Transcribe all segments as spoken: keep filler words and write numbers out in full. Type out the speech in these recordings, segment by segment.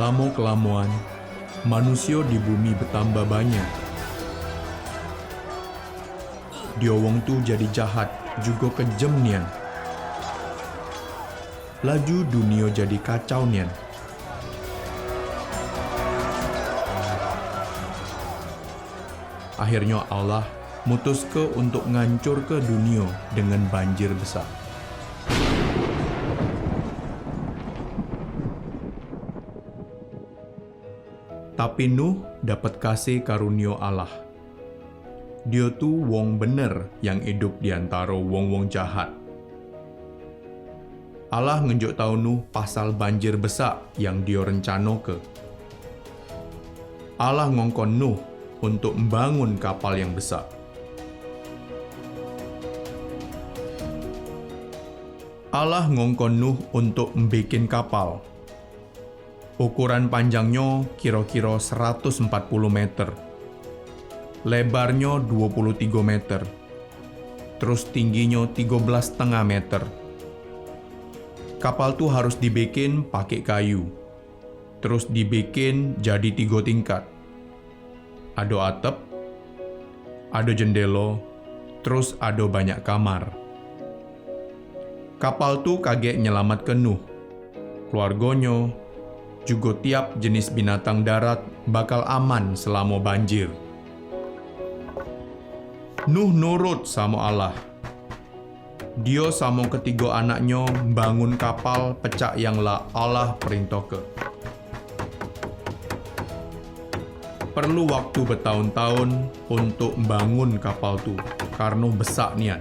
Lamo-kelamoan, manusio di bumi betambah banyak. Dio wong tu jadi jahat, jugo kejem nian. Laju dunio jadi kacau nian. Akhirnyo Allah mutuske untuk ngancurke dunio dengan banjir besak. Tapi Nuh dapet kasih karunio Allah. Dio tu wong bener yang idup di antaro wong-wong jahat. Allah ngenjuk tau Nuh pasal banjir besak yang dio rencanoke. Allah ngongkon Nuh untuk mbangun kapal yang besak. Allah ngongkon Nuh untuk mbikin kapal. Ukuran panjangnyo kiro-kiro seratus empat puluh meter, lebarnyo dua puluh tiga meter, terus tingginyo tiga belas setengah meter. Kapal tu harus dibikin pakai kayu, terus dibikin jadi tiga tingkat. Ado atep, ado jendelo, terus ado banyak kamar. Kapal tu kagek nyelamatke Nuh, keluargonyo, jugo tiap jenis binatang darat bakal aman selamo banjir. Nuh nurut samo Allah. Dio samo ketigo anaknyo mbangun kapal pecak yang la Allah perintoke. Perlu waktu betaun-taun untuk mbangun kapal tu, karno besak nian.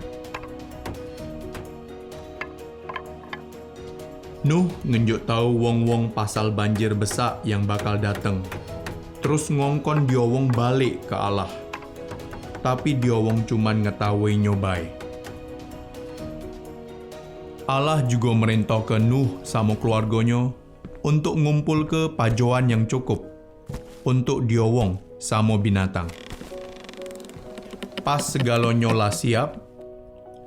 Nuh ngenjuk tau wong-wong pasal banjir besak yang bakal dateng, terus ngongkon dio wong balek ke Allah. Tapi dio wong cuman ngetawoinyo bae. Allah jugo merintoke Nuh samo keluargonyo untuk ngumpulke pajoan yang cukup untuk dio wong samo binatang. Pas segalonyo la siap,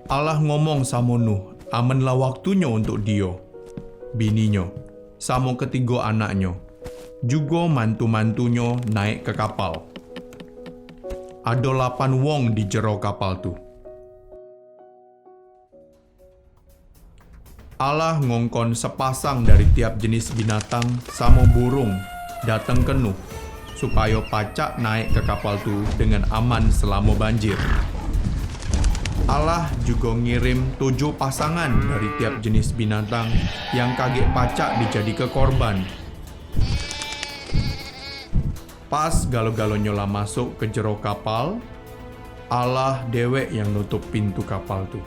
Allah ngomong samo Nuh amen la waktunyo untuk dio, bininyo, samo ketigo anaknyo, jugo mantu-mantunyo naek ke kapal. Ado lapan wong di jero kapal tu. Allah ngongkon sepasang dari tiap jenis binatang samo burung dateng ke Nuh, supayo pacak naek ke kapal tu dengan aman selamo banjir. Allah jugo ngirim tujuh pasangan dari tiap jenis binatang yang kagek pacak dijadike korban. Pas galo-galonyo la masuk ke jero kapal, Allah dewek yang nutup pintu kapal tu.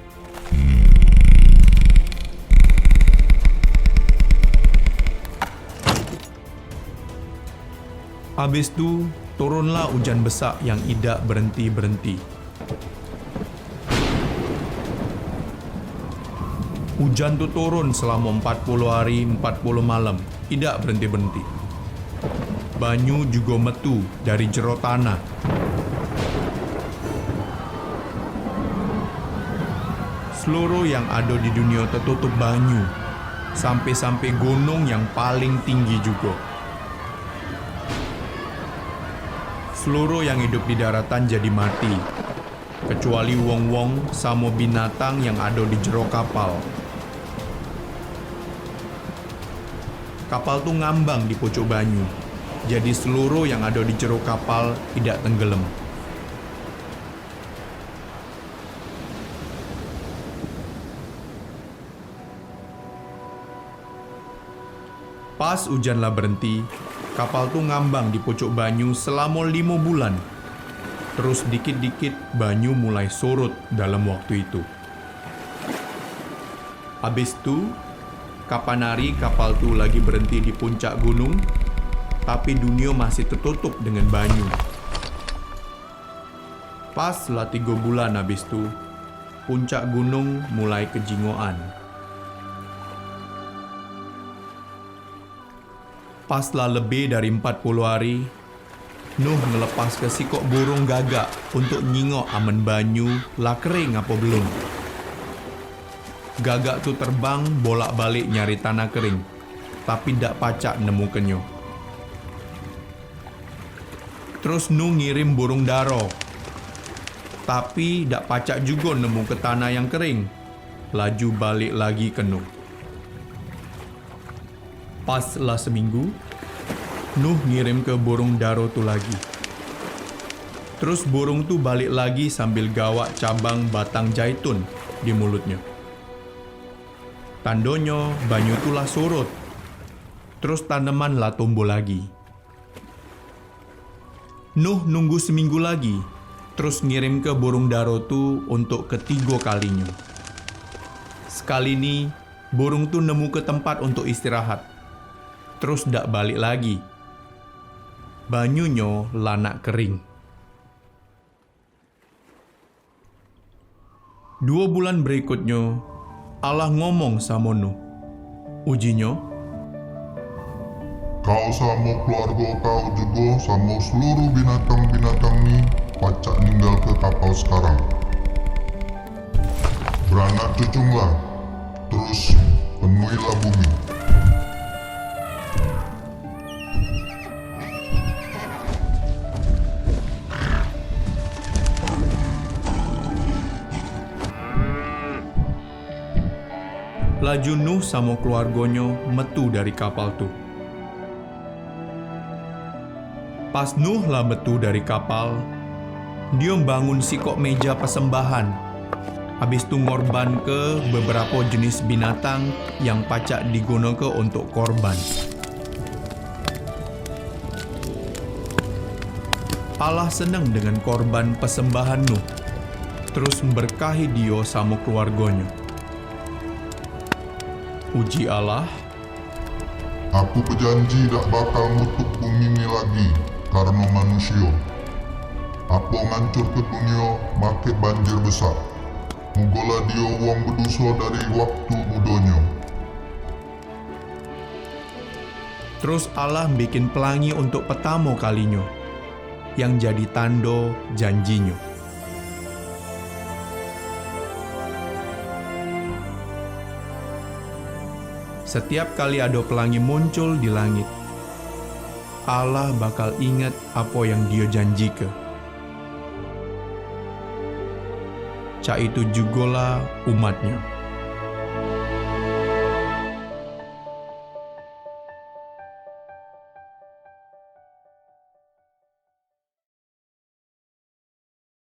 Abis tu, turunlah ujan besak yang idak berenti-berenti. Ujan tu turun selamo empat puluh hari, empat puluh malam, idak berenti-berenti. Banyu jugo metu dari jero tanah. Seluruh yang ado di dunio tetutup banyu, sampe-sampe gunung yang paling tinggi jugo. Seluruh yang idup di daratan jadi mati, kecuali wong-wong samo binatang yang ado di jero kapal. Kapal tu ngambang di pucuk banyu, jadi seluruh yang ado di jero kapal idak tenggelem. Pas ujan la berenti, kapal tu ngambang di pucuk banyu selamo limo bulan. Terus dikit-dikit banyu mulai surut dalam waktu itu. Abis tu, kapan hari kapal tu lagi berenti di puncak gunung, tapi dunio masih tetutup dengan banyu. Pas la tigo bulan abis tu, puncak gunung mulai kejingokan. Pas la lebih dari empat puluh hari, Nuh ngelepaske sikok burung gagak untuk nyingok amen banyu la kering apo belum. Gagak tu terbang bolak-balik nyari tanah kering, tapi dak pacak nemukenyo. Terus Nuh ngirim burung daro. Tapi dak pacak jugo nemu ke tanah yang kering. Laju balik lagi ke Nuh. Pas lah seminggu, Nuh ngirim ke burung daro tu lagi. Terus burung tu balik lagi sambil gawak cabang batang jaitun di mulutnyo. Tandonyo, banyu tu lah surut. Terus taneman lah tumbuh lagi. Nuh nunggu seminggu lagi, terus ngirim ke burung daro tu untuk ketigo kalinyo. Sekali ni, burung tu nemu ke tempat untuk istirahat. Terus dak balik lagi. Banyunyo lah nak kering. Duo bulan berikutnyo, Allah ngomong samo Nuh. Ujinyo, "Kau samo keluargo kau jugo samo seluruh binatang-binatang ni pacak ninggalke kapal sekarang. Beranak cucunglah, terus penuhilah bumi." Laju Nuh samo keluargonyo metu dari kapal tu. Pas Nuh lah metu dari kapal, dio bangun sikok meja persembahan, habis tu ngorbanke beberapo jenis binatang yang pacak digunoke untuk korban. Allah seneng dengan korban persembahan Nuh, terus mberkahi dio samo keluargonyo. Uji Allah, "Aku bejanji dak bakal ngutuk bumi ni lagi karno manusio. Apo ngancurke dunio make banjir besak. Mugolah dio wong beduso dari waktu mudonyo." Terus Allah bikin pelangi untuk petamo kalinyo, yang jadi tando janjinyo. Setiap kali ado pelangi muncul di langit, Allah bakal inget apo yang Dio janjike. Cak itu jugolah umat-Nyo.